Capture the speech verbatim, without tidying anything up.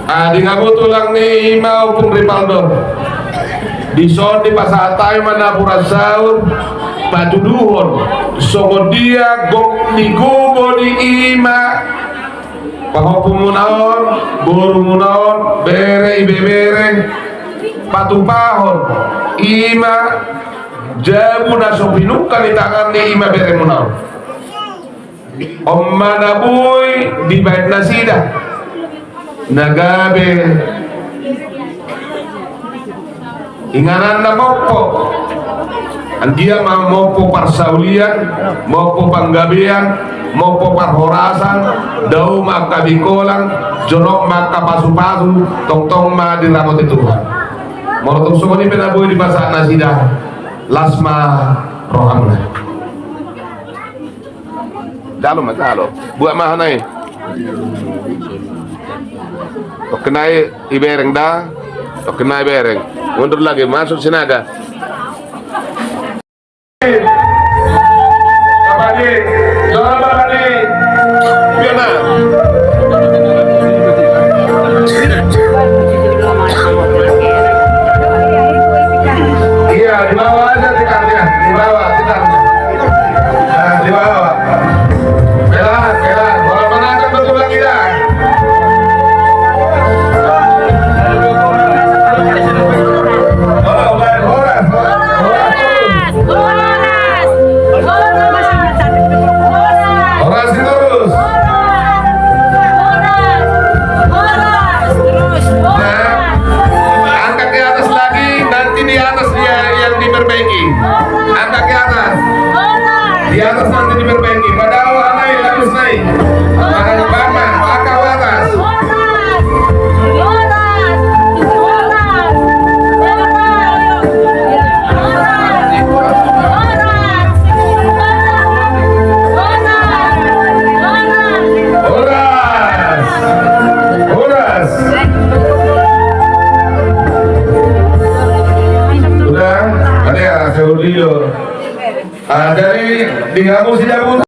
Ah, di hamu tulang ni i ma Ompung Ripaldo. Dison dipasahat hami ma napuran saur, patuduhon songon dia gok ni gogo ni i ma pahompu muna on, boru muna on, bere, ibebere, patupahon i ma jabu na so pinungka ni tangan ni i ma bere muna on. On ma na boi dibaen nasida na gabe inganan na mompo. Anggiat ma mompo parsaulian, mompo panggabean, mompo parhorasan, dao ma angka bingkolang, jonok ma angka pasupasu, tongtong ma diramoti Tuhan. Molo tung songon i pe na boi dipasahat nasida, las ma rohamuna. Jalo ma, jalo. Buat ma hana i. Tokkin nai ibereng da. Tokkin nai ibereng. Mundur lagi, masuk Sinaga. Iya, di bawah aja tikar, ya. Di bawah, tikar. Nah, di bawah. Pelan, pelan. Bola mana akan betul lagi, dah. Horas, horas, horas. Horas, horas. Horas terus. Nah, angkat ke atas lagi, nanti di atas dia yang diperbaiki. Angkat ke atas. Di atas nanti diperbaiki. Padahal naik, harus naik. Pada depan, Pak. Angkat ke atas. Horas. Horas. Sudah, ada ya, saya dulu. Ah, jadi di kamu sudah